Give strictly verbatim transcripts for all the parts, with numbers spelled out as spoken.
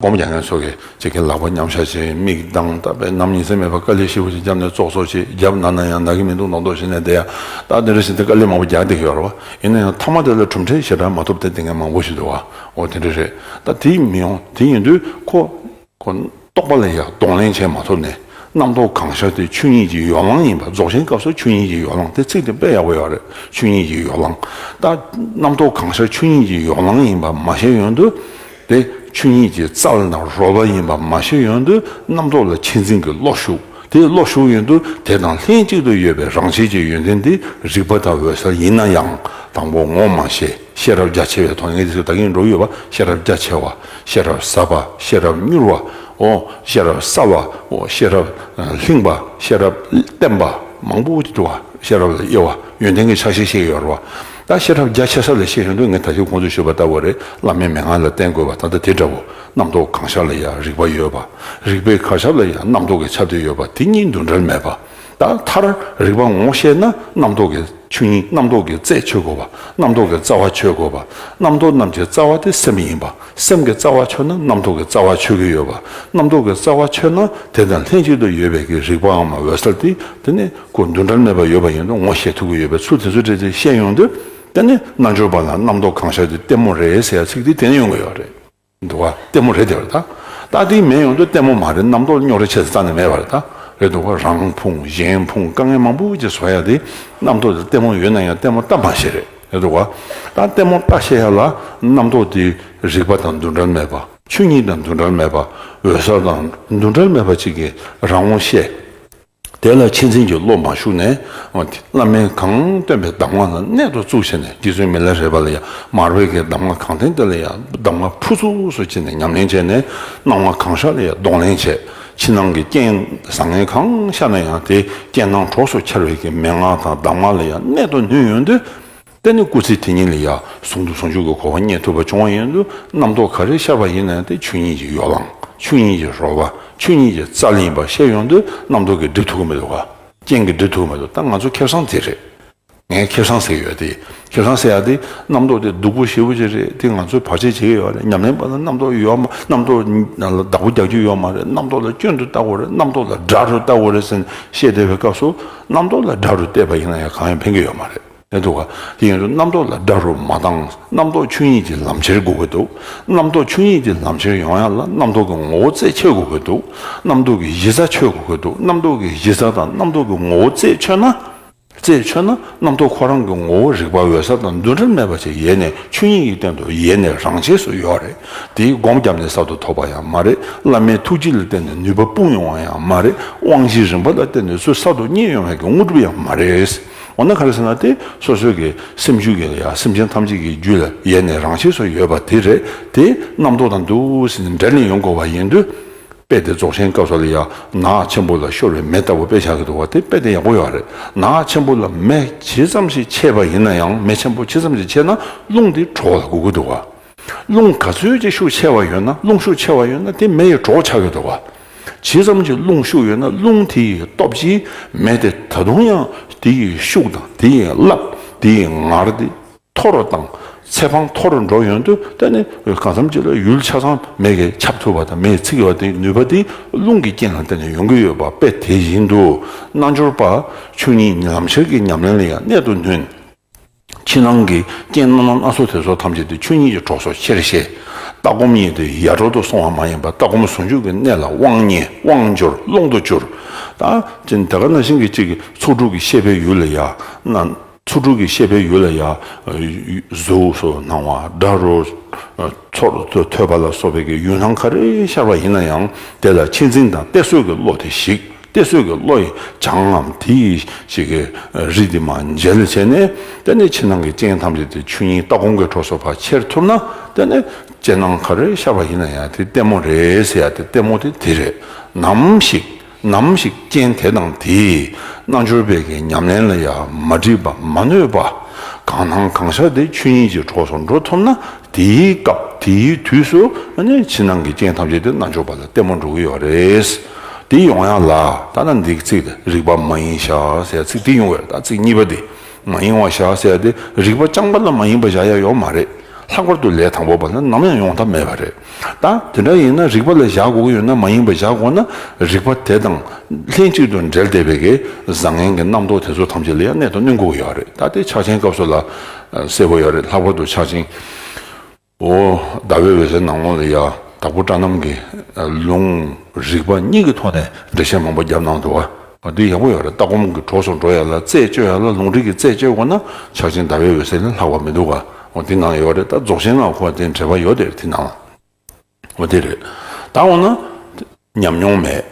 སྒོམ་རྒྱག་མཁན་ཚོ་གིས་ཅིག་གི་ལག་པ་མཉམ་བཞག་བྱས། མིག་གདངས་བཏབ་པའི་ནམ་ཉི་ཚེ་མེད་པར་དཀའ་ལས་ཞེ་པོ་ཅིག་བརྒྱབ་ནས་ཙོག་ཙོག་ཅིག་བརྒྱབ་ན་ན་ཡང་ན་གི་མི་འདུག་མདོག་མདོག་བྱས་ནས་བསྡད་ཡ། ད་དེ་འདྲ་ཞིག་དེ་དཀའ་ལས་མང་པོ་རྒྱག་བསྡད་ཀྱི་ཡོད་རེད་བ། ཡིན་ན་ཡང་མཐའ་མ་དེ་ལ་གྲུབ་འབྲས་ཞེ་དྲག་མ་ཐོབ་སྟེ་བསྡད་མཁན་མང་པོ་ཞིག་འདུག་བ། འོ་དེ་འདྲ་རེད། ད་དེ་མི་ཡོང་། དེ་ཡིན་དུས་ཁོ། ཁོ་རྟོག་པ་ལ་ཡང་གདོང་ལེན་བྱེད་མ་ཐུབ་ནས། རྣམ་རྟོག་གང་ཤར་དེ་ཆོས་ཉིད་ཀྱི་ཡོ་ལང་ཡིན་པ། རྫོགས་ཆེན་སྐབས་སུ་ཆོས་ཉིད་ཀྱི་ཡོ་ལང་དེ་ཚིག་དེ་དཔེ་ཡག་པོ་ཡོད་རེད། ཆོས་ཉིད་ཀྱི་ཡོ་ལང་། ད་རྣམ་རྟོག་གང་ཤར་ཆོས་ཉིད་ཀྱི་ཡོ་ལང་ཡིན་པ་མ་ཤེས་ཡོང་དུས། དེ་ཆོས་ཉིད་ཀྱི་རྩལ་དང་རོལ་པ་ཡིན་པ་མ་ཤེས་ཡོང་དུས། རྣམ་རྟོག་ལ་ཆེད་འཛིན་གྱི་བློ་ཞུགས། དེ་བློ་ཞུགས་ཡོང་དུས་དེ་དང་ལྷན་ཅིག་ཏུ་ཡོད་པའི་རང་བཞིན་གྱི་ཡོན་ཏན་དེ་རིག་པ་དང་འོད་གསལ་ཡིན་ན་ཡང་། དང་པོ་ངོ་མ་ཤེས། ཤེས་རབ་རྒྱ་ཆེ་བའི་ཐོག་ནས་ད་གིན་འགྲོ་ཡོད་པ། ཤེས་རབ་རྒྱ་ཆེ་བ། ཤེས་རབ་ཟབ་པ། ཤེས་རབ་མྱུར་བ། འོ། ཤེས་རབ་གསལ་བ། འོ། ཤེས་རབ་ལྷིང་བ། ཤེས་རབ་བརྟན་པ། མང་པོ་ཅིག་འདུག་བ། ཤེས་རབ་ལ་དབྱེ་བ། ཡོན་ཏན་གྱི་ཆ་ཤས་ཤིག་ཡོད་རེད་བ། ད་ཤེས་རབ་རྒྱ་ཆེ་ས་ལ་བཤད་ཡོང་དུས། ངས་ད་ཅི་གོང་དུ་ཞུས་པ་ལྟ་བུ་རེད། བླ་མའི་མན་ངག་ལ་བརྟེན་དགོས་པ། ད་ལྟ་དེ་འདྲ་བོ། རྣམ་རྟོག་གང་ཤར་ལ་ཡང་རིག་པ་ཡོད་པ། རིག་པའི་གར་ཁྱབ་ལ་ཡང་རྣམ་རྟོག་གིས་ཁྱབ་སྟེ་ཡོད་པ། དེ་གཉིས་འདུ་འབྲལ་མེད་པ། ད་མཐར་རིག་པ་ངོ་ཤེས་ན། རྣམ་རྟོག་གི་ཆོས་ཉིད། རྣམ་རྟོག་གི་རྩལ་ཆོད་དགོས་པ། རྣམ་རྟོག་གི་རྩ་བ་ཆོད་དགོས་པ། རྣམ་རྟོག་རྣམས་ཀྱི་རྩ་བ་དེ་སེམས་ཡིན་པ། སེམས་ཀྱི་རྩ་བ་ཆོད་ན་རྣམ་རྟོག་གི་རྩ་བ་ཆོད་ཀྱི་ཡོད་པ། རྣམ་རྟོག་གི་རྩ་བ་ཆོད་ན་དེ་དང་ལྷན་ཅིག་ཏུ་ཡོད་པའི་གི་རིག་པའམ་འོད་གསལ་དེ། དེ་ནི་ཁོ་འདུ་འབྲལ་མེད་པ་ཡོད་པ་ཡིན་དུས་ངོ་ཤེས་ཐུབ་ཀྱི་ཡོད་པའི་ཚུལ་དེ་ཚོ་འདྲ་དེ་བཤད་ཡོང་དུས། དེ་ནི་རྣལ་འབྱོར་པ་ལ་རྣམ་རྟོག་གང་ཤར་དེ་ལྟད་མོ་རེད་ཟེར་ཡ་ཚིག་དེ་དེ་ནས་ཡོང་གི་ཡོད་རེད། འདུག་བ། ལྟད་མོ་རེད་དེ་བ། ད་ད་དེ་མེད་ཡོང་དུས་ལྟད་མོ་མ་རེད། རྣམ་རྟོག་རྙོག་དྲ་ཆེ་ས་རྩ་ནས་མེད་པ་རེད། ད་རེད་འདུག་བ། རང་ཕུང་གཞན་ཕུང་དཀའ་ངལ་མང་པོ་ཅིག་བཟོ་ཡ་དེ། རྣམ་རྟོག་དེ་ལྟད་མོ་ཡོད་ན་ཡང་ལྟད་མོ་ལྟ་མ་ཤེས་རེད། རེད་འདུག་བ། ད་ལྟད་མོ་ལྟ་ཤེས་ཡ་ལ་རྣམ་རྟོག་དེ་རིག་པ་དང་འདུ་འབྲལ་མེད་པ། ཆོས་ཉིད་དང་འདུ་འབྲལ་མེད་པ། འོད་གསལ་དང་འདུ་འབྲལ་མེད་པ་ཅིག་གི་རང་ངོ་ཤེས། དེ་ལ་ཆེད་འཛིན་གྱི་བློ་མ་ཞུགས་ནས། བླ་མས་གང་སྟོན་པའི་གདམས་ངག་ལ་གནད་དུ་བཙུགས་བྱས་ནས། རྗེ་བཙུན་མི་ལ་རས་པ་ལ་ཡང་མར་པའི་གི་གདམས་ངག་གང་བསྟན་དེ་ལ་ཡང་གདམས་ངག་ཕུན་སུམ་ཚོགས་བྱས་ནས་ཉམས་ལེན་བྱས་ནས། སྣང་བ་གང་ཤར་ལ་ཡང་གདོང་ལེན་བྱས། ཕྱི་ནང་གི་རྐྱེན་བཟང་ངན་གང་ཤར་ན་ཡང་དེ་རྐྱེན་སྣང་གྲོགས་སུ་འཆར་བའི་གི་མན་ངག་དང་གདམས་ངག་ལ་ཡང་གནད་དུ་བསྣུན་ཡོང་དུས། དེ་ནི་སྐུ་ཚེ་དེ་ཉིད་ལ་ཡང་ཟུང་དུ་ཟུང་འཇུག་གི་གོ་འཕང་བརྙེས་ཐུབ་པ་བྱུང་བ་ཡིན་དུས། རྣམ་རྟོག་ག་རེ་ཤར་བ་ཡིན་ན་ཡང་དེ་ཆོས་ཉིད་ཀྱི་ཡོ་ལང་། ཆོས་ཉིད་ཀྱི་རོལ་པ། ཆོས་ཉིད་ཀྱི་རྩལ་ཡིན་པ་ཤེས་ཡོང་དུས། རྣམ་རྟོག་གིས་སྒྲིབ་ཐུབ་ཀྱི་མི་འདུག་ག་རྐྱེན་གྱིས་སྒྲིབ་ཐུབ་ཀྱི་མི་འདུག་ད་ང་ཚོ་ཁེ་བཟང་དེ་རེད། ངས་ཁེ་བཟང་ཟེར་གྱི་ཡོད་དེ། ཁེ་བཟང་ཟེར་ཡ་དེ། རྣམ་རྟོག་དེ་སྡུག་པོ་ཞེ་པོ་ཅིག་རེད། དེ་ང་ཚོས་བར་ཆད་བྱེད་ཀྱི་ཡོད་རེད། ཉམས་ལེན་པ་ལ་རྣམ་རྟོག་ཡོད་མ། རྣམ་རྟོག་ལ་བདག་པོ་རྒྱག་རྒྱུ་ཡོད་མ་རེད། རྣམ་རྟོག་ལ་སྐྱོན་དུ་ལྟ་དགོས་རེད། རྣམ་རྟོག་ལ་དགྲ་རུ་ལྟ་དགོས་རེད་ཟེར་ནས་བཤད་བསྡད་པའི་སྐབས་སུ། རྣམ་རྟོག་ལ་དགྲ་རུ་བལྟས་པ་ཡིན་ན་ཡང་གང་ཡང་ཕན་གྱི་ཡོད་མ་རེད། རེད་འདུག་ག་དེ་ཡིན་དུས་རྣམ་རྟོག་ལ་དགྲ་རུ་མ་བཏང་། རྣམ་རྟོག་ཆོས་ཉིད་ཀྱི་ལམ་ཁྱེར་དགོས་ཀྱི་འདུག་རྣམ་རྟོག་ཆོས་ཉིད་ཀྱི་ལམ་ཁྱེར་ཡོང་ཡ་ལ་རྣམ་རྟོག་གི་ངོ་བོ་རྩད་ཆོད་དགོས་ཀྱི་འདུག་རྣམ་རྟོག་གི་གཞི་རྩ་ཆོད་དགོས་ཀྱི་འདུག་རྣམ་རྟོག་གི་གཞི་རྩ་དང་རྣམ་རྟོག་གི་ངོ་བོ་རྩད་ཆོད་ན། རྩད་ཆོད་ན་རྣམ་རྟོག་ཁོ་རང་གི་ངོ་བོ་རིག་པ་འོད་གསལ་དང་འདུ་འབྲལ་མེད་པ་ཞིག་ཡེ་ནས་ཆོས་ཉིད་ཀྱི་སྟེང་དུ་ཡེ་ནས་རང་ཆས་སུ་ཡོད་རེད། དེའི་སྒོམ་བརྒྱབ་ནས་གསར་དུ་ཐོབ་པ་ཡང་མ་རེད། བླ་མའི་ཐུགས་རྗེ་ལ་བརྟེན་ནས་ནུས་པ་སྤུངས་ཡོང་བ་ཡང་མ་རེད། དབང་བཞི་རིམ་པ་ལ་བརྟེན་ནས་ཚུར་གསར་དུ་རྙེད་ཡོང་བའི་གི་དངོས་གྲུབ་ཡང་མ་རེད། འོ་ན་ག་རེ་ཟེར་ན། དེ་སོ་སོའི་གི་སེམས་རྒྱུད་ཀྱི་ལ་ཡ། སེམས་ཅན་ཐམས་ཅད་ཀྱི་རྒྱུད་ལ་ཡེ་ནས་རང་ཆས་སུ་ཡོད་པ་དེ་རེད། དེ་རྣམ་རྟོག་དང་འདུ་ཟེར་ནས་འབྲལ་ནས་ཡོང་དགོས་པ་ཡིན་དུས། དཔེ་དེ་རྫོགས་ཆེན་སྐབས་སུ་ལ་ཡ་ནགས་ཆེན་པོ་ལ་ཤོར་བའི་མེ་ལྟ་བུ་དཔེ་བཞག་གི་འདུག་བ། དེ་དཔེ་དེ་ཡག་པོ་ཡོད་རེད། ནགས་ཆེན་པོ་ལ་མེ་ཇི་ཙམ་ཞིག་མཆེད་པ་ཡིན་ན་ཡང་། མེ་ཆེན་པོ་ཇི་ཙམ་ཞིག་མཆེད་ན་རླུང་དེ་གྲོགས་ལ་སྒུག་གི་འདུག་བ། རླུང་ག་ཚོད་ཅིག་ཤུགས་ཆེ་བ་ཡོད་ན། རླུང་ཤུགས་ཆེ་བ་ཡོད་ན་དེ་མེ་ཡི་གྲོགས་ཆགས་ཀྱི་འདུག་བ། ཇི་ཙམ་གྱི་རླུང་ཤུགས་ཡོད་ན་རླུང་དེ་ཡི་སྟོབས་ཀྱིས་མེ་དེ་ད་དུང་ཡང་དེ་ཡི་ཤུགས་དང་དེ་ཡི་རླབས། དེ་ཡི་ངར་དེ་མཐོ་རུ་བཏང་། ཚད་འཕང་མཐོ་རུ་འགྲོ་ཡོང་དུས། དེ་ནི་གང་འཚམ་ཅིག་ལ་ཡུལ་ཆ་ཚང་མེ་གིས་ཁྱབ་ཐུབ་པ་དང་མེས་ཚིག་པ་དེ་ནུས་པ་དེ་རླུང་གི་རྐྱེན་ལ་བརྟེན་ནས་ཡོང་གི་ཡོད་པ་དཔེ་དེ་བཞིན་དུ། རྣལ་འབྱོར་པ་ཆོས་ཉིད་ལམ་ཁྱེར་གྱི་ཉམས་ལེན་ལ་ཡང་གནད་དུ་བསྣུན། ཕྱི་ནང་གི་རྐྱེན་སྣ་ཚོགས་དེ་ཚོ་ཐམས་ཅད་དེ་ཆོས་ཉིད་ཀྱི་གྲོགས་སུ་ཁྱེར་ཤེས། ལྟ་སྒོམ་གཉིས་དེ་ཡ་འགྲོ་དུ་སོང་བ་མ་ཡིན་པར་ལྟ་སྒོམ་ཟུང་འཇུག་གི་གནད་ལ་དབང་བརྙེས། དབང་སྦྱོར། ཀློང་དུ་གྱུར། ད་ཅིག་དེ་ག་ནང་བཞིན་གྱི་ཅིག་ཚོགས་དྲུག་གི་ཤེས་པའི་ཡུལ་ལ་ཡ། ན། ཚོགས་དྲུག་གི་ཤེས་པའི་ཡུལ་ལ་ཡ། གཟུགས་སུ་སྣང་བ། སྒྲ་རོ། ཚོར་ཐོས་པ་ལ་སོགས་པའི་གི་ཡུལ་སྣང་ག་རེ་ཤར་བ་ཡིན་ན་ཡང་། དེ་ལ་ཆེད་འཛིན་དང་གཏད་སོ་གི་བློ་དེ་ཞིག་གཏད་སོ་གི་བློ་ཡི་བྱང་ངམ་དེ་ཡི་ཞིག་གི་རིགས་དེ་མར་འཇལ་བྱས་ནས། དེ་ནས་ཕྱི་ནང་གི་རྐྱེན་ཐམས་ཅད་དེ་ཆོས་ཉིད་ལྟ་སྒོམ་གྱི་གྲོགས་སུ་ཕར་ཁྱེར་ཐུབ་ན། དེ་ནས་རྐྱེན་སྣང་ག་རེ་ཤར་བ་ཡིན་ན་ཡང་དེ་ལྟད་མོ་རེད་ཟེར་ཡ་དེ་ལྟད་མོ་དེ་དེ་རེད། ནམ་ཞིག་ནམ་ཞིག་རྐྱེན་དེ་དང་དེས་རྣལ་འབྱོར་པའི་གི་ཉམས་ལེན་ལ་ཡང་མ་འགྲིག་པ་མ་གནོད་པ། གང་སྣང་གང་ཤར་དེ་ཆོས་ཉིད་ཀྱི་གྲོགས་སུ་འགྲོ་ཐུབ་ན། དེའི་སྐབས་དེའི་དུས་སུ་ཨ་ནི་ཕྱི་ནང་གི་རྐྱེན་ཐམས་ཅད་དེ་རྣལ་འབྱོར་པ་ལ་ལྟད་མོ་འགྲོ་གི་ཡོད་རེད། དེ་ཡོང་ཡ་ལ་ད་ལྟ་འདི་གི་ཚིག་དེ་རིག་པ་མ་ཡེངས་བཞག་ཟེར་ཚིག་དེ་ཡོང་བས། ད་ཚིག་གཉིས་པ་དེ་མ་ཡེངས་པ་བཞག་ཟེར་དེ་རིག་པ་རྐྱང་པ་ལ་མ་ཡེངས་པ་བཞག་ཡ་ཡོད་མ་རེད། ལྷག་པར་དུ་ལས་དང་པོ་པ་ལ་ནམ་ཡང་ཡོང་ཐབས་མེད་པ་རེད། ད་དེ་འདྲ་ཡིན་ན་རིག་པ་ལ་བཞག་དགོས་ཀྱི་ཡོད་ན། མ་ཡིན་པ་བཞག་དགོས་ན་རིག་པ་དེ་དང་ལྷན་ཅིག་ཏུ་འབྲེལ་བསྡད་པའི་གི་བཟང་ངན་གྱི་རྣམ་རྟོག་དེ་ཚོ་ཐམས་ཅད་ལ་ཡང་གནད་དུ་བསྣུན་དགོས་ཀྱི་ཡོད་རེད། ད་དེ་ཕྱག་ཆེན་སྐབས་སུ་ལ་གསལ་པོ་ཡོད་རེད། ལྷག་པར་དུ་ཕྱག་ཆེན། འོ། ཟླ་བའི་འོད་ཟེར་ནང་ལོགས་ལ་ཡ། དྭགས་པོ་བཀྲ་རྣམ་གྱི་ལུང་རིགས་པ་གཉིས་ཀྱི་ཐོག་ནས་འགྲེལ་བཤད་མང་པོ་བརྒྱབ་གནང་འདུག་བ། འདི་ཡག་པོ་ཡོད་རེད། ལྟ་སྒོམ་གྱི་གྲོགས་སུ་འགྲོ་ཡ་ལ་རྩད་གཅོད་ཡ་ལ་ལུང་རིགས་ཀྱི་རྩད་གཅོད་དགོས་ན་ཕྱག་ཆེན་ཟླ་བའི་འོད་ཟེར་ལས་ལྷག་པ་མི་འདུག་ག་འོ། འདི་ནང་ཡོད་རེད། ད་རྫོགས་ཆེན་ལ་འཁོར་བ་དེ་འབྲེལ་བ་ཡོད་དེ་དེ་ནང་ལ། འོ་དེ་རེད། ད་འོ་ན། ཉམས་མྱོང་མེད།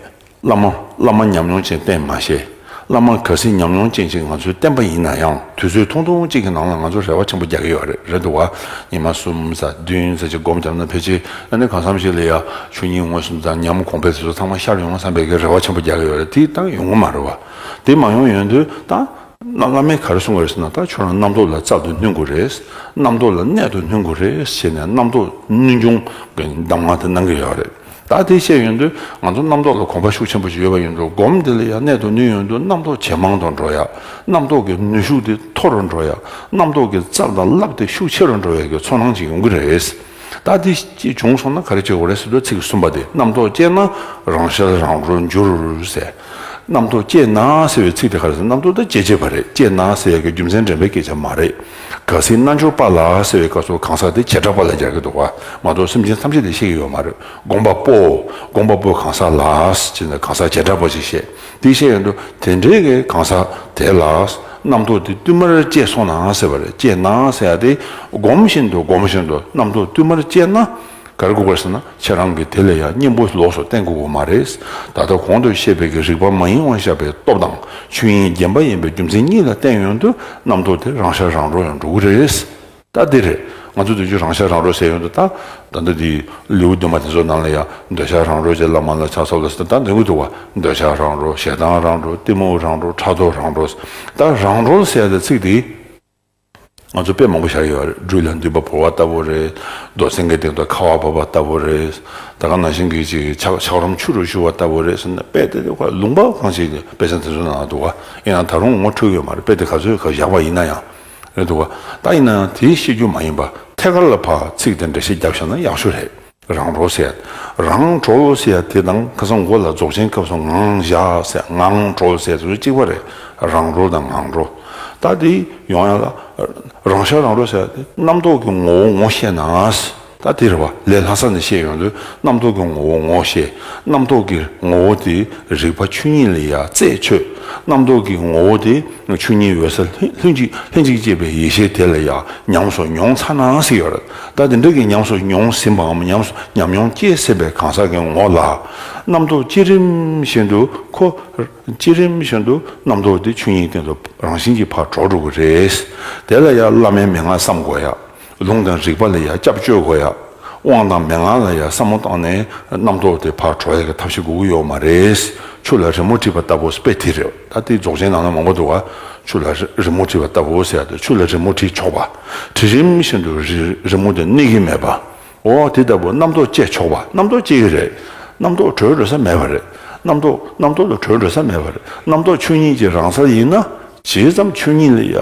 བླ་མ་བླ་མ་ཉམས་མྱོང་ཅན་བསྟེན་མ་ཤེས། བླ་མ་གལ་སྲིད་ཉམས་མྱོང་ཅན་ཅིག་ང་ཚོའི་བསྟེན་པ་ཡིན་ན་ཡང་དུས་ཚོད་ཐུང་ཐུང་ཅིག་གི་ནང་ལ་ང་ཚོ་རེ་བ་ཆེན་པོ་རྒྱག་གི་ཡོད་རེད། རེད་འདུག་བ། ཉི་མ་གསུམ་ཙམ་བདུན་ཙམ་ཅིག་སྒོམ་བརྒྱབ་ན་ཕལ་ཆེར་ཨ་ནི་གང་འཚམ་ཞིག་ལ་ཡ་ཆོས་ཉིད་མངོན་སུམ་དང་ཉམས་གོང་འཕེལ་དེ་ཚོ་ཚང་མ་ཤར་ཡོང་བསམ་པའི་གི་རེ་བ་ཆེན་པོ་རྒྱག་གི་ཡོད་རེད། དེ་ད་ཡོང་གི་མ་རེད་བ། དེ་མ་ཡོང་ཡོང་དུས་ད། བླ་མས་ག་རེ་གསུང་གི་རེད་ཟེར་ན། ད་ཁྱོད་རང་རྣམ་རྟོག་ལ་རྩལ་དུ་བསྣུན་དགོས་རེད། རྣམ་རྟོག་ལ་གནད་དུ་བསྣུན་དགོས་རེད་ཟེར་ནས་རྣམ་རྟོག་བསྣུན་སྐྱོང་གི་གདམས་ངག་དེ་གནང་གི་ཡོད་རེད། ད་དེ་བཤད་ཡོང་དུས་ང་ཚོ་རྣམ་རྟོག་ལ་གོམས་པ་ཤུགས་ཆེན་པོ་ཞིག་ཡོད་པ་ཡིན་དུས་སྒོམ་དེ་ལ་ཡང་གནད་དུ་བསྣུན་ཡོང་དུས་རྣམ་རྟོག་ཇེ་མང་དུ་འགྲོ་ཡ། རྣམ་རྟོག་གི་ནུས་ཤུགས་དེ་མཐོ་རུ་འགྲོ་ཡ། རྣམ་རྟོག་གི་རྩལ་དང་རླབས་དེ་ཤུགས་ཆེ་རུ་འགྲོ་ཡ་གི་ཚོར་སྣང་ཅིག་ཡོང་གི་རེད། ད་དེ་ཅིག་བྱུང་སོང་ན་ག་རེ་བྱེད་དགོས་རེད་ཟེར་དུས་ཚིག་གསུམ་པ་དེ། རྣམ་རྟོག་སྐྱེས་ན་རང་ཤར་རང་གྲོལ་འགྱུར་ཟེར། རྣམ་རྟོག་སྐྱེས་ན་ཟེར་བའི་ཚིག་དེ་ག་རེ་ཟེར། རྣམ་རྟོག་དེ་སྐྱེ་བྱེད་པ་རེད། སྐྱེས་ན་ཟེར་ཡ་གི་རྒྱུ་མཚན་འདྲེན་པའི་སྐད་ཆ་མ་རེད། གལ་སྲིད་རྣལ་འབྱོར་པ་ལ་ཟེར་བའི་སྐབས་སུ་གང་ཟག་དེ་བྱེ་བྲག་པ་ལ་སྦྱར་གྱི་འདུག་བ། མ་གཏོགས་སེམས་ཅན་ཐམས་ཅད་དེ་བཤད་ཀྱི་ཡོད་མ་རེད། སྒོམ་པ་པོ། སྒོམ་པ་པོ་གང་ཟག་ལ་ཟེར་ནས་གང་ཟག་བྱེ་བྲག་པ་ཞིག་བཤད། དེ་བཤད་ཡོང་དུས་དེ་འདྲའི་གི་གང་ཟག་དེ་ལ་རྣམ་རྟོག་དེ་བསྟུད་མར་སྐྱེས་སོང་ན་ཟེར་བ་རེད། སྐྱེས་ན་ཟེར་ཡ་དེ་སྒོམ་བཞིན་དུ་སྒོམ་བཞིན་དུ་རྣམ་རྟོག་བསྟུད་མར་སྐྱེས་ན། ག་རེ་དགོས་པ་རེད་ཟེར་ན། ཁྱེད་རང་གིས་དེ་ལ་ཡང་གཉེན་པོ་ལོགས་སུ་བསྟེན་དགོས་ཀྱི་མ་རེད། ད་ལྟ་གོང་དུ་བཤད་པའི་གི་རིག་པ་མ་ཡིན་པར་བཞག་པའི་སྟོབས་དང་ཆོས་དབྱིངས་བརྒྱན་པ་ཡིན་པའི་རྒྱུ་མཚན་གཉིས་ལ་བརྟེན་ཡོང་དུས་རྣམ་རྟོག་དེ་རང་ཤར་རང་གྲོལ་ཡང་འགྲོ་གི་རེད། ད་འདི་རེད། ང་ཚོ་དུས་རྒྱུན་རང་ཤར་རང་གྲོལ་ཟེར་ཡོང་དུས་ད། ད་ལྟ་འདི་ལེའུ་བདུན་པ་དེ་ཚོ་ནང་ལ་ཡང་འདོད་ཆགས་རང་གྲོལ་གྱི་བླ་མ་ལ་ཕྱག་འཚལ་ལོ་ཟེར་ད་འདོན་གི་འདུག་བ། འདོད་ཆགས་རང་གྲོལ། ཞེ་སྡང་རང་གྲོལ། གཏི་མུག་རང་གྲོལ། ཕྲག་དོག་རང་གྲོལ། ད་རང་གྲོལ་ཟེར་ཡ་དེ་ཚིག་དེ། ང་ཚོ་དཔེ་མང་པོ་བཞག་ཡོད་རེད། སྦྲུལ་ལ་མདུད་པ་བོར་བ་ལྟ་བུ་རེད། རྡོ་སེང་གེ་སྟེང་དུ་ཁ་བ་བབས་པ་ལྟ་བུ་རེད། ད་ག་ནང་བཞིན་གྱི་ཅིག་ཆག་ཆག་རོམ་ཆུ་རུ་ཞུ་བ་ལྟ་བུ་རེད་ཟེར་ན། དཔེ་དེ་དེ་ཁོ་ལུང་པ་གང་ཞིག་དཔེ་ཆ་དེ་ཚོ་ནང་འདུག་བ། ཡིན་ནའང་ད་རུང་ངོ་འཕྲོད་ཡོད་མ་རེད། དཔེ་དེ་ག་ཚོད་ག་བཞག་པ་ཡིན་ན་ཡང་། རེད་འདུག་བ། ད་ཡིན་ན་ཡང་དེའི་ཤེས་རྒྱུ་མ་ཡིན་པ། ཐད་ཀར་ལ་ཕར་ཚིག་དེ་འགྲེལ་བཤད་བརྒྱབ་བཞག་ན་ཡག་ཤོས་རེད། རང་གྲོལ་ཟེར། རང་གྲོལ་ཟེར་དེ་དང་ཁ་སང་འགོ་ལ་རྫོགས་ཆེན་སྐབས་སུ་ངང་བཞག་ཟེར། ངང་གྲོལ་ཟེར་དེ་ཚོ་གཅིག་པ་རེད། རང་གྲོལ་དང་ངང་གྲོལ། ད་དེ་ཡོང་ཡ་ལ་རང་ཤར་རང་གྲོལ་ཟེར་དེ་རྣམ་རྟོག་གི་ངོ་བོ་ངོ་ཤེས་ན། ད་དེ་རེད་བ། ལས་ལྷག་ས་ནས་བཤད་ཡོང་དུས་རྣམ་རྟོག་གི་ངོ་བོ་ངོ་ཤེས། རྣམ་རྟོག་གི་ངོ་བོ་དེ་རིག་པ་ཆོས་ཉིད་ལ་ཡ་རྩད་ཆོད། རྣམ་རྟོག་གི་ངོ་བོ་དེ་ཆོས་ཉིད་འོད་གསལ་ལྷན་ལྷན་ཅིག་ལྷན་ཅིག་སྐྱེས་པའི་ཡེ་ཤེས་དེ་ལ་ཡང་ཉམས་སུ་མྱོང་ཚར་ན་ཟེར་ཡོད་རེད། ད་དེ་འདྲ་གི་ཉམས་སུ་མྱོང་ཟིན་པའམ་ཉམས་སུ་ཉམས་མྱོང་སྐྱེས་ཟིན་པའི་གང་ཟག་གི་ངོ་ལ། རྣམ་རྟོག་བསྐྱེད་རིམ་བཞིན་དུ་ཁོ། བསྐྱེད་རིམ་བཞིན་དུ་རྣམ་རྟོག་དེ་ཆོས་ཉིད་སྟེང་དུ་རང་བཞིན་གྱིས་ཕར་གྲོལ་འགྲོ་གི་རེད། དེ་ལ་ཡང་བླ་མའི་མན་ངག་བསམ་དགོས་ཡ། ལུང་དང་རིགས་པ་ལ་ཡང་སྐྱབས་བཅོལ་དགོས་ཡ། དབང་དང་མན་ངག་ལ་ཡང་བསམ་བློ་བཏང་ནས་རྣམ་རྟོག་དེ་ཕར་གྲོལ་ཡ་གི་ཐབས་ཤེས་དགོས་ཀྱི་ཡོད་མ་རེད། ཆུ་ལ་རི་མོ་བྲིས་པ་ལྟ་བུ་དཔེ་དེ་རེད། ད་དེ་རྫོགས་ཆེན་ནང་ན་མང་པོ་འདུག་ག་ཆུ་ལ་རི་རི་མོ་བྲིས་པ་ལྟ་བུ་ཟེར་ཡ་དེ། ཆུ་ལ་རི་མོ་བྲིས་ཆོག་པ། བྲིས་རིམ་བཞིན་དུ་རི་རི་མོ་དེ་གནས་ཀྱི་མེད་པ། འོ་དེ་ལྟ་བུ་རྣམ་རྟོག་སྐྱེ་ཆོག་པ། རྣམ་རྟོག་སྐྱེ་གི་རེད། རྣམ་རྟོག་གྲོལ་འགྲོ་ས་མེད་པ་རེད། རྣམ་རྟོག་རྣམ་རྟོག་ལ་གྲོལ་འགྲོ་ས་མེད་པ་རེད། རྣམ་རྟོག་ཆོས་ཉིད་ཀྱི་རང་སར་ཡིན་ན། ཇི་ཙམ་ཆོས་ཉིད་ལ་ཡ།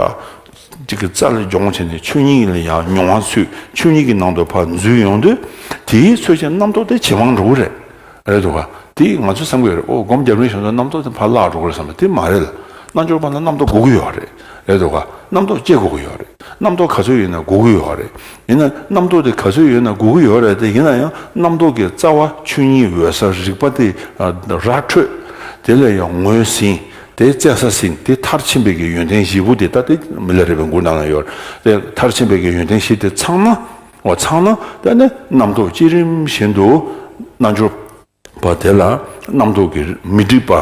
ཅིག་གི་རྩལ་སྦྱོང་བྱས་ནས་ཆོས་ཉིད་ལ་ཡང་མྱོང་བ་ཚུད། ཆོས་ཉིད་ཀྱི་ནང་དུ་ཕར་འཛུལ་ཡོང་དུས། དེའི་ཚོད་ཀྱི་རྣམ་རྟོག་དེ་ཇེ་མང་འགྲོ་གི་རེད། རེད་འདུག་ག་དེ་ང་ཚོས་བསམ་གྱི་ཡོད་རེད། ཨོ་སྒོམ་རྒྱབ་རིམ་བཞིན་དུ་རྣམ་རྟོག་དེ་ཕར་བརླག་འགྲོ་གི་རེད་བསམ་པ་དེ་མ་རེད་ལ། རྣལ་འབྱོར་པ་ལ་རྣམ་རྟོག་དགོས་ཀྱི་ཡོད་རེད། རེད་འདུག་ག་རྣམ་རྟོག་སྐྱེ་དགོས་ཀྱི་ཡོད་རེད། རྣམ་རྟོག་ག་ཚོད་ཡོད་ན་དགོས་ཀྱི་ཡོད་རེད། ཡིན་ན་རྣམ་རྟོག་དེ་ག་ཚོད་ཡོད་ན་དགོས་ཀྱི་ཡོད་རེད་དེ། ཡིན་ན་ཡང་རྣམ་རྟོག་གི་རྩ་བ་ཆོས་ཉིད་འོད་གསལ་རིག་པ་དེ་ར་འཕྲོད། དེ་ལ་ཡང་ངོས་ཟིན། དེ་བཙལ་ས་ཟིན། དེ་མཐར་ཕྱིན་པའི་གི་ཡོན་ཏན་བཞི་པོ་དེ། ད་དེ་མི་ལ་རས་པའི་མགུར་ནང་ལ་ཡོད་རེད། དེ་མཐར་ཕྱིན་པའི་གི་ཡོན་ཏན་བཞི་དེ་ཚང་ན། འོ་ཚང་ན་དེ་ནི་རྣམ་རྟོག་བསྐྱེད་རིམ་བཞིན་དུ་རྣལ་འབྱོར་པ་དེ་ལ་རྣམ་རྟོག་གི་མི་སྒྲིབ་པ།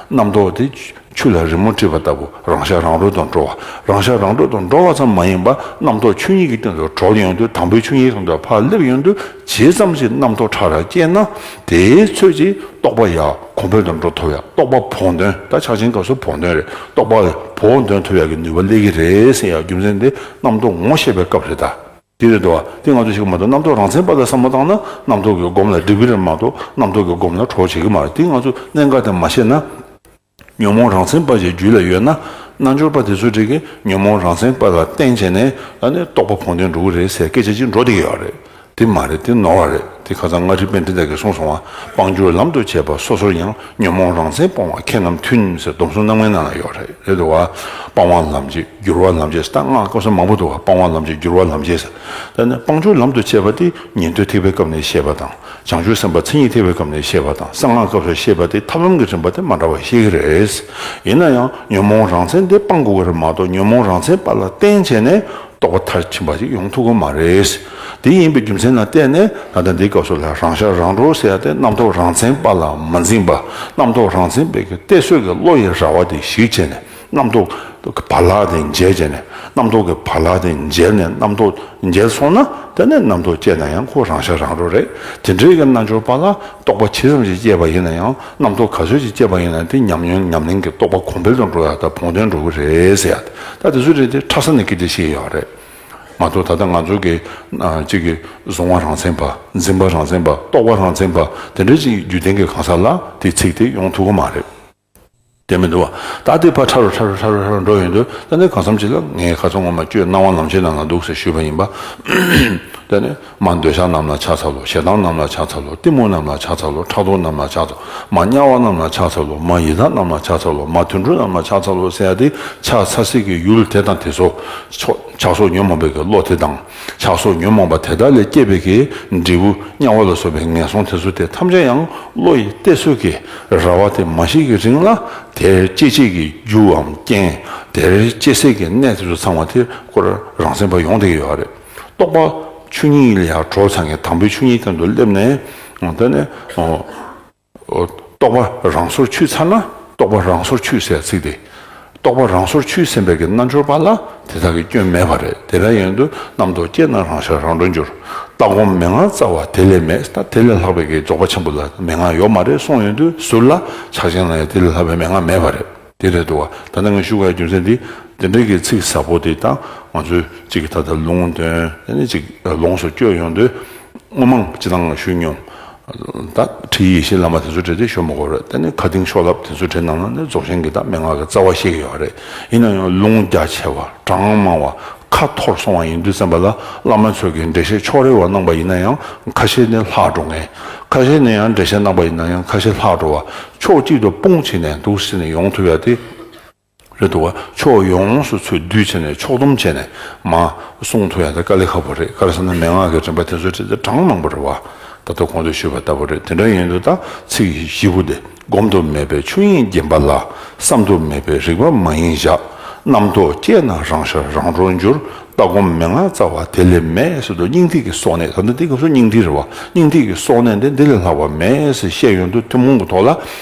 རྣམ་རྟོག་དེ་ཆུ་ལ་རི་མོ་བྲིས་པ་ལྟ་བུ་རང་ཤར་རང་གྲོལ་དུ་འགྲོ་བ། རང་ཤར་རང་གྲོལ་དུ་འགྲོ་བ་ཙམ་མ་ཡིན་པ་རྣམ་རྟོག་ཆོས་ཉིད་ཀྱི་སྟེང་དུ་གྲོལ་ཡོང་དུས། དང་པོའི་ཆོས་ཉིད་སྟེང་དུ་ཕར་སླེབས་ཡོང་དུས་ཇི་ཙམ་ཞིག་རྣམ་རྟོག་ཕྲ་རགས་སྐྱེས་ན། དེའི་ཚོད་ཀྱིས་རྟོགས་པ་ཡང་གོང་འཕེལ་དུ་འགྲོ་ཐུབ་ཡ། རྟོགས་པ་བོགས་འདོན། ད་ཕྱག་ཆེན་སྐབས་སུ་བོགས་འདོན་རེད། རྟོགས་པ་བོགས་འདོན་ཐུབ་ཡ་གི་ནུས་པ་སླེབས་ཀྱི་རེད་ཟེར་ཡ་རྒྱུ་མཚན་དེ་རྣམ་རྟོག་ངོ་ཤེས་པའི་སྐབས་རེད་ད། དེ་རེད་དོ། དེ་ང་ཚོ་ཞིག་མ་གཏོགས་རྣམ་རྟོག་རང་མཚན་པ་ལ་བསམ་བློ་བཏང་ན་རྣམ་རྟོག་གི་སྒོམ་ལ་སྒྲིབ་ཀྱི་རེད་མ་གཏོགས་རྣམ་རྟོག་གི་སྒོམ་ལ་གྲོགས་བྱེད་ཀྱི་མ་རེད། དེ་ང་ཚོ་གནད་འགག་དེ་མ་ཤེས་ན། ཉོན་མོངས་རང་མཚན་པ་ཞིག་རྒྱུད་ལ་ཡོད་ན། རྣལ་འབྱོར་པ་དེ་ཚོ་འདྲ་གི་ཉོན་མོངས་རང་མཚན་པ་ལ་བརྟེན་བྱས་ནས་ཨ་ནི་རྟོགས་པ་བོགས་འདོན་འགྲོ་གི་རེད་ཟེར་སྐད་ཆ་ཅིག་འགྲོ་བསྡད་ཀྱི་ཡོད་རེད། དེ་མ་རེད། དེ་ནོར་བ་རེད། དེ་ཁ་སང་མངའ་རིས་པཎྜི་ཏ་གིས་གསུངས་སོང་བ། སྤང་བསྒྱུར་ལམ་དུ་བྱེད་པ་སོ་སོར་ཡང་། ཉོན་མོངས་རང་མཚན་སྤོང་བ་ཁྱེད་རྣམས་མཐུན་ཟེར། སྡོམ་གསུམ་རྣམ་ལྔའི་ནང་ལ་ཡོད་རེད། རེད་འདུག་བ། སྤང་བ་ལམ་བྱེད་བསྒྱུར་བ་ལམ་བྱེད་ཟེར། ད་སྔགས་སྐབས་སུ་མང་པོ་འདུག་བ། སྤང་བ་ལམ་བྱེད་བསྒྱུར་བ་ལམ་བྱེད་ཟེར། ད་ནི་སྤང་བསྒྱུར་ལམ་དུ་བྱེད་པ་དེ་ཉན་ཐོས་ཐེག་པའི་སྐབས་ནས་བཤད་པ་དང་། བྱང་ཆུབ་སེམས་དཔའ་མཚན་ཉིད་ཐེག་པའི་སྐབས་ནས་བཤད་པ་དང་། གསང་སྔགས་སྐབས་སུ་བཤད་པ་དེ་ཐབས་ལམ་གྱི་རིམ་པ་དེ་མ་འདྲ་བ་ཤེས་ཀྱི་རེད། ཡིན་ན་ཡང་ཉོན་མོངས་རང་མཚན་དེ་སྤང་དགོས་ཀྱི་རེད་མ་གཏོགས། ཉོན་མོངས་རང་མཚན་པ་ལ་བརྟེན་བྱས་ནས་རྟོགས་པ་མཐར་ཕྱིན་པ་ཞིག་ཡོང་ཐུབ་ཀྱི་མ་རེད། དེ་ཡིན་པའི་རྒྱུ་མཚན་ལ་བརྟེན་ནས་ད་ལྟ་འདིའི་སྐབས་སུ་ལ་རང་ཤར་རང་གྲོལ་ཟེར་ཡ་དེ་རྣམ་རྟོག་རང་མཚན་པ་ལ་མ་འཛིན་པ། རྣམ་རྟོག་རང་མཚན་པའི་གི་གཏད་སོ་གི་བློ་ཡི་ར་བ་དེ་ཞིག་བྱས་ནས། རྣམ་རྟོག་གི་བག་ལྷག་དེ་འཇལ་བྱས་ནས། རྣམ་རྟོག་གི་བག་ལྷག་དེ་འཇལ་ནས། རྣམ་རྟོག་འཇལ་སོང་ན། དེ་ནས་རྣམ་རྟོག་སྐྱེས་ན་ཡང་ཁོ་རང་ཤར་རང་གྲོལ་རེད། དེ་འདྲའི་གི་རྣལ་འབྱོར་པ་ལ་རྟོགས་པ་ཇི་ཙམ་ཞིག་སྐྱེས་པ་ཡིན་ན་ཡང་། རྣམ་རྟོག་ག་ཚོད་ཅིག་སྐྱེས་པ་ཡིན་ན། དེ་ཉམས་མྱོང་ཉམས་ལེན་གྱི་རྟོགས་པ་གོང་འཕེལ་དུ་འགྲོ་ཡ་དང་བོགས་འདོན་འགྲོ་གི་རེད་ཟེར་ཡ། ད་དེ་ཚོ་རེད་དེ་ཕྲ་ས་ནས་སྐད་ཆ་བཤད་ཡོད་རེད། མ་གཏོགས་ད་ལྟ་ང་ཚོ་གི་ཨ་གཅིག་གི་གཟུང་བ་རང་མཚན་པ། འཛིན་པ་རང་མཚན་པ། རྟོག་པ་རང་མཚན་པ། དེ་འདྲའི་ཅིག་རྒྱུད་ལྡན་གྱི་གང་ཟག་ལ་དེ་ཚིག་དེ་ཡོང་ཐུབ་ཀྱི་མ་རེད། དེ་མི་འདུག་བ། ད་དེ་ཕར་ཕྲ་རུ་ཕྲ་རུ་ཕྲ་རུ་ཕྲ་རུ་འགྲོ་ཡོང་དུས། ད་ནི་གང་འཚམ་ཅིག་ལ་ངས་ཁ་སང་ངོ་མ་གཅོད་སྣང་བ་ལམ་བྱེད་ནང་ལ་འདུག་ཟེར་ཞུས་པ་ཡིན་པ། ད་ནི་མ་འདོད་ཆགས་རྣམས་ལ་ཕྱག་འཚལ་ལོ། ཞེ་སྡང་རྣམས་ལ་ཕྱག་འཚལ་ལོ། གཏི་མུག་རྣམས་ལ་ཕྱག་འཚལ་ལོ། ཕྲག་དོག་རྣམས་ལ་ཕྱག་འཚལ་ལོ། མ་དམྱལ་བ་རྣམས་ལ་ཕྱག་འཚལ་ལོ། མ་ཡི་དྭགས་རྣམས་ལ་ཕྱག་འཚལ་ལོ། མ་དུད་འགྲོ་རྣམས་ལ་ཕྱག་འཚལ་ལོ་ཟེར་ཡ་དེ། ཕྱག་འཚལ་སའི་གི་ཡུལ་དེ་དང་དེ་ཚོ། ཕྱོགས་ཕྱག་སོགས་ཉོན་མོངས་པའི་གི་བློ་དེ་དང་། ཕྱག་སོགས་ཉོན་མོངས་པ་དེ་དག་ལས་སྐྱེས་པའི་གི་འབྲས་བུ་དམྱལ་བ་ལ་སོགས་པའི་ངན་སོང་དེ་ཚོ་དེ་ཐམས་ཅད་ཡང་བློ་ཡི་གཏད་སོ་གི་ར་བ་དེ་མ་ཞིག་གི་རིང་ལ། དེར་སྐྱེ་བྱེད་ཀྱི་རྒྱུའམ་རྐྱེན། དེར་སྐྱེ་སའི་གི་གནས་དེ་ཚོ་ཚང་མ་དེ་ཁོ་རང་རང་མཚན་པ་ཡོང་བསྡད་ཀྱི་ཡོད་རེད། རྟོགས་པ་ཆོས་ཉིད་ལ་ཡང་གྲོལ་ཚར་མཁན། དམ་པའི་ཆོས་ཉིད་སྟེང་དུ་སླེབས་ནས། དེ་ནས་རྟོགས་པ་རང་སོར་ཆུད་ཚར་ན། རྟོགས་པ་རང་སོར་ཆུད་ཟེར་ཚིག་དེ། རྟོགས་པ་རང་སོར་ཆུད་ཟིན་པའི་གི་རྣལ་འབྱོར་པ་ལ་དེ་དག་གི་སྐྱོན་མེད་པ་རེད། དེ་འདྲ་ཡིན་དུས་རྣམ་རྟོག་སྐྱེས་ན་རང་ཤར་རང་གྲོལ་འགྱུར། ལྟ་སྒོམ་མན་ངག་རྩ་བ་དེ་ལས་མེད། ད་དེ་ལས་ལྷག་པའི་གི་རྫོགས་པ་ཆེན་པོ་ལ་མན་ངག་ཡོད་མ་རེད་གསུངས་ཡོང་དུས། ཟུར་ལ་ཕྱག་ཆེན་ལ་ཡང་དེ་ལས་ལྷག་པའི་མན་ངག་མེད་པ་རེད། དེ་རེད་འདུག་བ། ད་ལྟ་ངས་ཞུ་དགོས་རྒྱུ་མཚན་འདི། དེ་འདྲའི་གི་ཚིག་ཟབ་པོ་དེ་དང་། ང་ཚོས་གཅིག་གི་ད་ལྟ་ལུང་འདོན། དེ་ནས་གཅིག་ལོངས་སུ་སྤྱོད་ཡོང་དུས། དངོས་མང་སྤྱི་དང་ཞུས་མྱོང་། ད་ཁྲིད་ཡེ་ཤེས་བླ་མ་དེ་ཚོ་གྲས་དེ་ཞུ་མི་དགོས་རེད། དེ་ནི་ཁ་ཏིང་ཤོ་ལབ་དེ་ཚོ་གྲས་ནང་ལ་ནི་རྫོགས་ཆེན་གྱི་ད་མན་ངག་གི་རྩ་བ་བཤད་ཀྱི་ཡོད་རེད། ཡིན་ན་ཡང་ལུང་རྒྱ་ཆེ་བ། གྲངས་མང་བ། ཁ་འཐོར་སོང་བ་ཡིན་དུས་ཙམ་པ་ལ། བླ་མ་ཚོས་ཀྱི་འགྲེལ་བཤད་ཕྱོགས་རེ་བ་གནང་པ་ཡིན་ན་ཡང་། ཁ་ཤས་ནི་ལྷག་འགྲོ་ངེས། ཁ་ཤས་ནི་ཡང་འགྲེལ་བཤད་གནང་པ་ཡིན་ན་ཡང་ཁ་ཤས་ལྷག་འགྲོ་བ། ཕྱོགས་གཅིག་ཏུ་སྤུངས་བྱས་ནས་འདུག་ཟེར་ནས་ཡོང་ཐུབ་ཡ་དེ། རེད་འདུག་བ། ཕྱོགས་ཡོངས་སུ་ཚུར་བསྡུས་བྱས་ནས་ཕྱོགས་བསྡོམས་བྱས་ནས་མར་གསུང་ཐུབ་ཡ་དེ་དཀའ་ལས་ཁག་པོ་རེད། ག་རེ་ཟེར་ན་མན་ངག་གི་རིམ་པ་དེ་ཚོ་གྲས་དེ་གྲངས་མང་པོ་རེད་བ། ད་ལྟ་གོང་དུ་ཞུས་པ་ལྟ་བུ་རེད། དེ་འདྲ་ཡིན་དུས་ད་ཚིག་བཞི་པོ་དེ། བསྒོམ་དུ་མེད་པའི་ཆོས་དབྱིངས་བརྒྱན་པ་ལ། བསམ་དུ་མེད་པའི་རིག་པ་མ་ཡིན་བཞག། རྣམ་རྟོག་སྐྱེས་ན་རང་ཤར་རང་གྲོལ་འགྱུར། ལྟ་སྒོམ་མན་ངག་རྩ་བ་དེ་ལས་མེད་ཟེར་དུས། སྙིང་ཐིག་གི་སྲོག་གནད། ད་ལྟ་འདི་སྐབས་སུ་སྙིང་ཐིག་རེད་བ། སྙིང་ཐིག་གི་སྲོག་གནད་དེ་འདི་ལས་ལྷག་པ་མེད་ཟེར་བཤད་ཡོང་དུས། ཐུན་མོང་གི་ཐོག་ལ།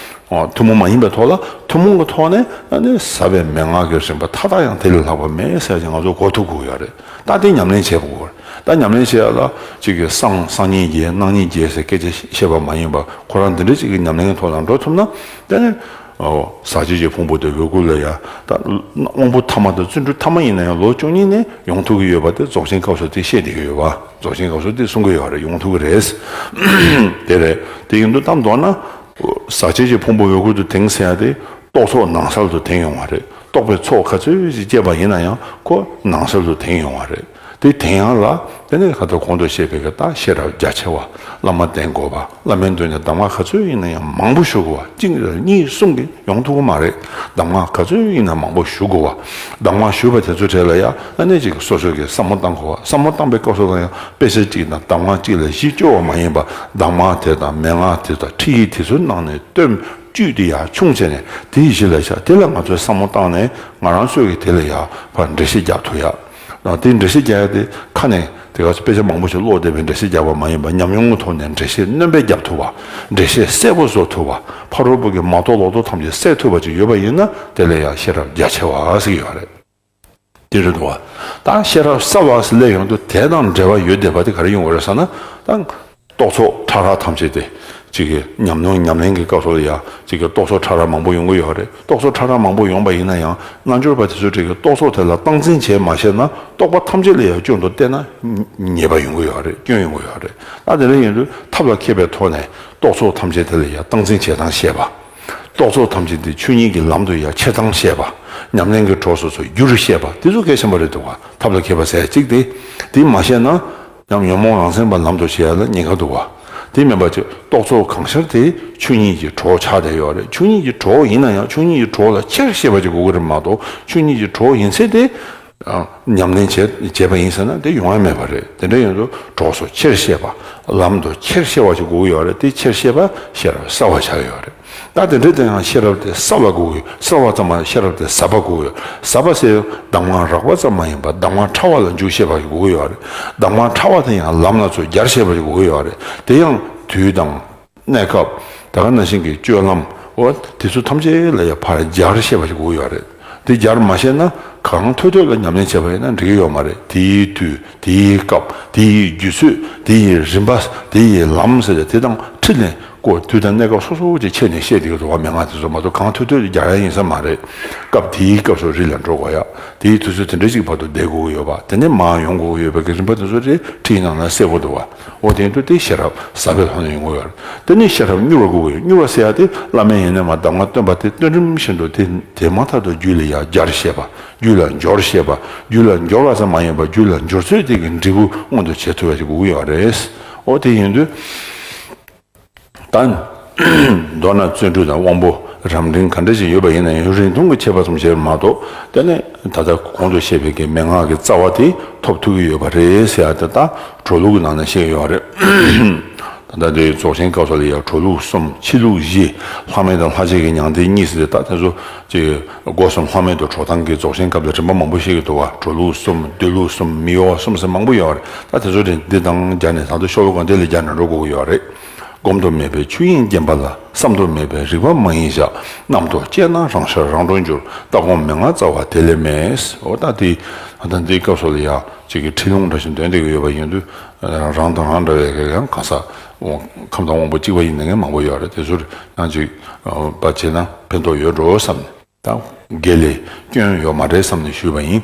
ཨོ། ཐུན་མོང་མ་ཡིན་པའི་ཐོག་ལ། ཐུན་མོང་གི་ཐོག་ནས་ཨ་ནི་ཟབ་པའི་མན་ངག་གི་རིམ་པ་མཐའ་དག་ཡང་དེ་ལས་ལྷག་པ་མེད་ཟེར་ཅིག་ང་ཚོ་གོ་ཐུབ་དགོས་ཡོད་རེད། ད་དེ་ཉམས་ལེན་བྱེད་དགོས་རེད། ད་ཉམས་ལེན་བྱེད་ཡ་ལ་གཅིག་གི་སངས་སངས་རྒྱས་རྒྱས་སྣང་བརྙན་རྒྱས་ཟེར་སྐད་ཆ་བཤད་པ་མ་ཡིན་པ། ཁོ་རང་འདི་འདྲ་གཅིག་གི་ཉམས་ལེན་གྱི་ཐོག་ལ་འགྲོ་ཐུབ་ན། དེ་ནི་ཨོ། ཟག་བཅས་ཀྱི་ཕུང་པོ་དེ་འོད་སྐུ་ལ་ཡ། ད་དབང་པོ་ཐ་མ་དང་བརྩོན་འགྲུས་ཐ་མ་ཡིན་ན་ཡང་ལོ་བཅུ་གཉིས་ནས་ཡོང་ཐུབ་ཀྱི་ཡོད་པ་དེ་རྫོགས་ཆེན་སྐབས་སུ་དེ་བཤད་བསྡད་ཀྱི་ཡོད་པ། རྫོགས་ཆེན་སྐབས་སུ་དེ་གསུང་གི་ཡོད་རེད། ཡོང་ཐུབ་ཀྱི་རེད། དེ་རེད། དེ་ཡིན་དུས་ད་མདོར་ན། ཟག་བཅས་ཀྱི་ཕུང་པོ་འོད་སྐུ་དུ་དེངས་ཟེར་ཡ་དེ། རྟོག་ཚོགས་ནང་གསལ་དུ་དེངས་ཡོང་བ་རེད། རྟོག་པའི་ཚོགས་ག་ཚོད་ཅིག་སྐྱེས་པ་ཡིན་ན་ཡང་ཁོ་ནང་གསལ་དུ་དེངས་ཡོང་བ་རེད། དེ་དེངས་ཡ་ལ་དེ་ནས་ཁ་ཐོག་གོང་དུ་བཤད་པའི་གི་ད་ཤེས་རབ་རྒྱ་ཆེ་བ། བླ་མ་བསྟེན་དགོས་པ། བླ་མའི་མདུན་ནས་གདམས་ངག་ག་ཚོད་ཡིན་ན་ཡང་མང་པོ་ཞུ་དགོས་པ། གཅིག་གཉིས་གསུམ་གྱིས་ཡོང་ཐུབ་ཀྱི་མ་རེད། གདམས་ངག་ག་ཚོད་ཡིན་ན་མང་པོ་ཞུ་དགོས་པ། གདམས་ངག་ཞུས་པ་དེ་ཚོ་གྲས་ལ་ཡང་ཨ་ནི་ཅིག་སོ་སོ་གིས་བསམ་བློ་བཏང་དགོས་པ། བསམ་བློ་བཏང་པའི་སྐབས་སུ་ལ་ཡང་དཔེ་ཆ་གཅིག་དང་གདམས་ངག་གཅིག་ལ་གཞི་བཅོལ་བ་མ་ཡིན་པ། གདམས་ངག་དེ་དང་མན་ངག་དེ་དང་ཁྲིད་ཡིག་དེ་ཚོའི་ནང་ནས་བཏོན། བཅུད་དེ་ཡར་ཕྱུང་བྱས་ནས་དེ་གཞི་ལ་བཞག། དེ་ལ་ང་ཚོས་བསམ་བློ་བཏང་ནས་ང་རང་ཚོས་ཀྱི་དེ་ལ་ཡར་ཕར་འགྲེལ་བཤད་རྒྱག་ཐུབ་ཡ། དེ་འགྲེལ་བཤད་རྒྱག་ཡ་དེ་ཁ་ནས་དེ་ག་ཚོད་དཔེ་ཆ་མང་པོ་ཞིག་ཀློག་བསྡད་པའི་འགྲེལ་བཤད་རྒྱག་པ་མ་ཡིན་པ། ཉམས་མྱོང་གི་ཐོག་ནས་འགྲེལ་བཤད་སྣོན་པ་རྒྱག་ཐུབ་པ། འགྲེལ་བཤད་གསལ་པོ་བཟོ་ཐུབ་པ། ཕ་རོལ་པོ་གི་མ་རྟོགས་ལོག་རྟོག་ཐམས་ཅད་སེལ་ཐུབ་པ་ཅིག་ཡོད་པ་ཡིན་ན། དེ་ལ་ཡང་ཤེས་རབ་རྒྱ་ཆེ་བ་ཟེར་གྱི་ཡོད་རེད། དེ་རེད་འདུག་བ། ད་ཤེས་རབ་གསལ་བ་ཟེར་སླེབས་ཡོང་དུས་དེ་དང་འབྲེལ་བ་ཡོད་བསྡད་པ་དེ་ག་རེ་ཡོང་གི་རེད་ཟེར་ན། ད་རྟོག་ཚོགས་ཕྲ་རགས་ཐམས་ཅད་དེ་གཅིག་གི་ཉམས་མྱོང་ཉམས་ལེན་གྱི་སྐབས་སུ་ལ་ཡང་གཅིག་གི་རྟོག་ཚོགས་ཕྲ་རགས་མང་པོ་ཡོང་གི་ཡོད་རེད། རྟོག་ཚོགས་ཕྲ་རགས་མང་པོ་ཡོང་པ་ཡིན་ན་ཡང་རྣལ་འབྱོར་པ་དེ་ཚོ་གཅིག་གི་རྟོག་ཚོགས་དེ་ལ་སྟངས་འཛིན་བྱེད་མ་ཤེས་ན། རྟོག་པ་ཐམས་ཅད་ལ་ཡང་སྐྱོན་དུ་བལྟས་ན་ཉེས་པ་ཡོང་གི་ཡོད་རེད། སྐྱོན་ཡོང་གི་ཡོད་རེད། ད་དེ་འདྲ་ཡིན་དུས་ཐབས་ལ་མཁས་པའི་ཐོག་ནས་རྟོག་ཚོགས་ཐམས་ཅད་དེ་ལ་ཡང་སྟངས་འཛིན་བྱེད་སྟངས་ཤེས་པ། རྟོག་ཚོགས་ཐམས་ཅད་དེ་ཆོས་ཉིད་ཀྱི་ལམ་དུ་ཡང་ཆེར་བཏང་ཤེས་པ། ཉམས་ལེན་གྱི་གྲོགས་སོ་སོར་བསྒྱུར་ཤེས་པ། དེ་ཚོ་གལ་ཆེན་པོ་རེད་འདུག་བ། ཐབས་ལ་མཁས་པ་ཟེར་གཅིག་དེ། དེ་མ་ཤེས་ན། ཡང་ཉོན་མོངས་རང་མཚན་པ་ལམ་དུ་བྱེད་ཡ་ལ་ཉེན་ཁ་འདུག་བ། དེ་མིན་པ་ཅིག་རྟོག་ཚོགས་གང་ཤར་དེ་ཆོས་ཉིད་ཀྱི་གྲོགས་ཆགས་བསྡད་ཡོད་རེད། ཆོས་ཉིད་ཀྱི་གྲོགས་ཡིན་ན་ཡང་ཆོས་ཉིད་ཀྱི་གྲོགས་ལ་ཆེར་ཤེས་པ་ཅིག་དགོས་ཀྱི་རེད་མ་གཏོགས། ཆོས་ཉིད་ཀྱི་གྲོགས་ཡིན་ཚེ་དེ། ཨ། ཉམས་ལེན་བྱས་བྱས་པ་ཡིན་ཟེར་ན་དེ་ཡོང་ཡ་མེད་པ་རེད། དེ་འདྲ་ཡིན་དུས་གྲོགས་སུ་ཆེར་ཤེས་པ། ལམ་དུ་ཆེར་ཤེས་པ་ཞིག་དགོས་ཀྱི་ཡོད་རེད། དེ་ཆེར་ཤེས་པ་ཤེས་རབ་གསར་བ་ཆགས་ཡོད་རེད། ད་དེ་འདྲ་དེ་ཡང་ཤེས་རབ་དེ་གསར་བ་དགོས་ཀྱི་ཡོད། གསར་བ་ཙམ་མ་ཤེས་རབ་དེ་ཟབ་པ་དགོས་ཀྱི་ཡོད། ཟབ་པ་ཟེར་གདམས་ངག་རགས་པ་ཙམ་མ་ཡིན་པར་གདམས་ངག་ཕྲ་བ་ལ་འཇུག་ཤེས་པ་ཞིག་དགོས་ཀྱི་ཡོད་རེད། གདམས་ངག་ཕྲ་བ་དེ་ཡང་ལམ་སྣ་ཚོགས་སྦྱར་ཤེས་པ་ཞིག་དགོས་ཀྱི་ཡོད་རེད། དེ་ཡང་དུས་དང་། གནས་སྐབས། ད་ག་ནང་བཞིན་གྱི་སྤྱོད་ལམ། འོ་དེ་ཚོ་ཐམས་ཅད་ལ་ཡང་ཕར་སྦྱར་ཤེས་པ་ཞིག་དགོས་ཀྱི་ཡོད་རེད། དེ་སྦྱར་མ་ཤེས་ན་གང་ཐོས་ཐོས་ལ་ཉམས་ལེན་བྱས་པ་ཡིན་ན་འགྲིག་གི་ཡོད་མ་རེད། དེའི་དུས། དེའི་སྐབས། དེའི་དུས་ཚོད། དེའི་རིམ་པ། དེའི་ལམ་ཟེར་ཏེ་དེ་དང་འཁྲིལ་ནས་ཀོ་དུས་དང་གནས་སྐབས་སོ་སོ་ཅིག་ཕྱེ་ནས་བཤད་བསྡད་ཀྱི་འདུག་བ། མན་ངག་དེ་ཚོ་མ་གཏོགས་གང་ཐོས་ཐོས་ལ་སྦྱར་ཡ་ཡིན་ས་མ་རེད། སྐབས་དེའི་སྐབས་སུ་རི་ལ་འགྲོ་དགོས་ཡ། དེའི་དུས་ཚོད་དེ་འདྲ་ཅིག་བར་དུ་བསྡད་དགོས་ཀྱི་ཡོད་པ། དེ་ནས་མར་ཡོང་དགོས་ཀྱི་ཡོད་པའི་གི་རིམ་པ་དེ་ཚོ་རེ་ཁྲིད་ནང་ལ་གསལ་པོ་འདུག་བ། འོ་དེ་དུས་དེ་ཤེས་རབ་ཟབ་པའི་ཐོག་ནས་ཡོང་གི་ཡོད་རེད། དེ་ནས་ཤེས་རབ་མྱུར་བ་དགོས་ཀྱི་ཡོད། མྱུར་བ་ཟེར་ཡ་དེ་བླ་མའི་ཡོན་ཏན་མ་གདམས་ངག་སྟོན་པ་དེ་སྟོན་རིམ་བཞིན་དུ་དེ་དེ་མ་ཐག་ཏུ་རྒྱུད་ལ་ཡ་སྦྱར་ཤེས་པ། རྒྱུད་ལ་འབྱོར་ཤེས་པ། རྒྱུད་ལ་འབྱོར་བ་ཙམ་མ་ཡིན་པར་རྒྱུད་ལ་འབྱོར་ཚུལ་དེ་གི་འབྲས་བུ་མངོན་དུ་བྱེད་ཐུབ་པ་ཞིག་དགོས་ཀྱི་ཡོད་རེད། འོ་དེ་ཡིན་དུས། ད། མདོར་ན་བརྩོན་འགྲུས་དང་དབང་པོ་རབ་འབྲིང་ག་འདྲ་ཞིག་ཡོད་པ་ཡིན་ན་ཡང་རིང་ཐུང་གི་ཁྱད་པར་ཙམ་ཞིག་མ་གཏོགས། དེ་ནས་ད་ལྟ་གོང་དུ་བཤད་པའི་གི་མན་ངག་གི་རྩ་བ་དེ་ཐོབ་ཐུབ་ཀྱི་ཡོད་པ་རེད་ཟེར་ཡ་དེ་ད་གྲོལ་ལུགས་ཀྱི་ནང་ནས་བཤད་ཀྱི་ཡོད་རེད། ད་ལྟ་དེ་རྫོགས་ཆེན་སྐབས་སུ་ལ་ཡང་གྲོལ་ལུགས་གསུམ། འཆི་ལུགས་བཞི། ལྷག་མེད་དང་ལྷག་བཅས་ཀྱི་མྱང་འདས་གཉིས་ཟེར་ཏེ། ད་དེ་ཚོ་ཅིག་སྒོ་གསུམ་ལྷག་མེད་དུ་གྲོལ་སྟངས་ཀྱི་རྫོགས་ཆེན་སྐབས་ལ་རིམ་པ་མང་པོ་བཤད་ཀྱི་འདུག་བ། གྲོལ་ལུགས་གསུམ། སྡོད་ལུགས་གསུམ། མི་གཡོ་བ་གསུམ་ཟེར་མང་པོ་ཡོད་རེད། ད་དེ་ཚོ་དེ་འདི་དང་སྦྱར་ནས་ད་དུང་ཤོ་ལོ་ཀ་འདི་ལ་སྦྱར་ནས་འགྲོ་དགོས་ཀྱི་ཡོད་རེད། བསྒོམ་དུ་མེད་པའི་ཆོས་དབྱིངས་བརྒྱན་པ་ལ། བསམ་དུ་མེད་པའི་རིག་པ་མ་ཡིན་བཞག། རྣམ་རྟོག་སྐྱེས་ན་རང་ཤར་རང་གྲོལ་འགྱུར། ལྟ་སྒོམ་མན་ངག་རྩ་བ་དེ་ལས་མེད། འོ་ད་དེ་ད་ལྟ་འདིའི་སྐབས་སུ་ལ་ཡ་གཅིག་གི་ཁྲིད་ལུང་འདྲ་ཞིག་འདོན་བསྡད་ཀྱི་ཡོད་པ་ཡིན་དུས། རང་དང་རང་འདྲ་བའི་གི་ཡང་གང་ཟག་ཁམས་དང་དབང་པོ་གཅིག་པ་ཡིན་ནའི་མང་པོ་ཡོད་རེད། དེ་ཚོར་ཡང་ཅིག་པ་བྱས་ན་ཕན་ཐོགས་ཡོད་འགྲོ་བསམ་ནས། ད་དགེ་ལས་སྐྱོན་ཡོད་མ་རེད་བསམ་ནས་ཞུས་པ་ཡིན།